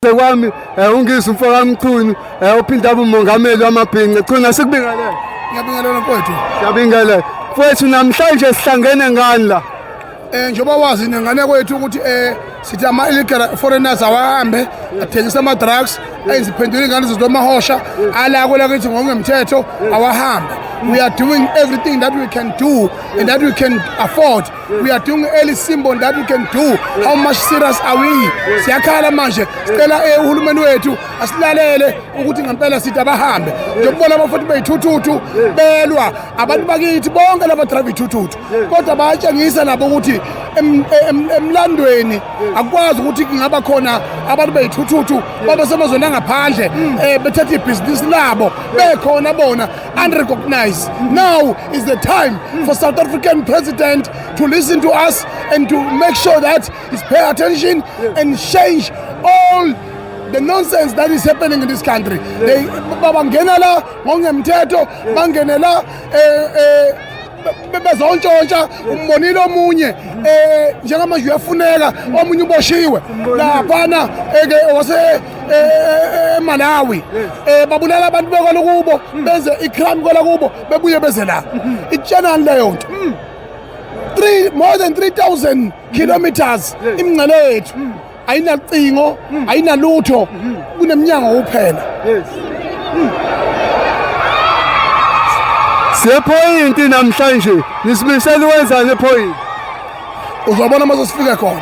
Kwami ungizwe umfo kaMchunu ophinde abe umongameli wamabhinca. Chunu asikubingelele. Ngiyabingelela mfowethu. Siyabingelela. Mfowethu namhlanje sihlangene ngani la? Njengoba wazi nengane kwethu ukuthi sithi ama illegal foreigners awahambe athengisa ama drugs ayiziphendula ingane zethu amahosha ala kwelakithi ngokungemthetho awahambe. We are doing everything that we can do and that we can afford. We are doing early symbol that we can do. How much serious are we? Siyakhala manje sicela uhulumeni wethu asilalele ukuthi ngempela sithi abahambe. Njengokubona abafuthi beyithuthuthu belwa abantu bakithi bonke laba drive ithuthuthu kodwa bayatshengisa nabo ukuthi emlandweni akukwazi ukuthi kungaba khona abantu beyithuthuthu babe semazweni angaphandle bethatha ibhizinisi labo bekhona bona unrecognized. Now is the time for South African president to listen to us and to make sure that he's pay attention and change all the nonsense that is happening in this country. They babangena la ngokungemthetho, bangene la bezontshontsha. Umbonile omunye njengamanje uyafuneka, omunye uboshiwe laphana eke wase eMalawi, babulala abantu bekwala kubo, benze icrime kwala kubo, bebuye beze la. Itshenani leyo nto? 3 more than 3000 kilometers imingcele yethu ayinacingo, ayinalutho, kuneminyango kuphela. Siyepoint namhlanje, nisimisele wenzani epoint? Uzobona uma sesifike khona.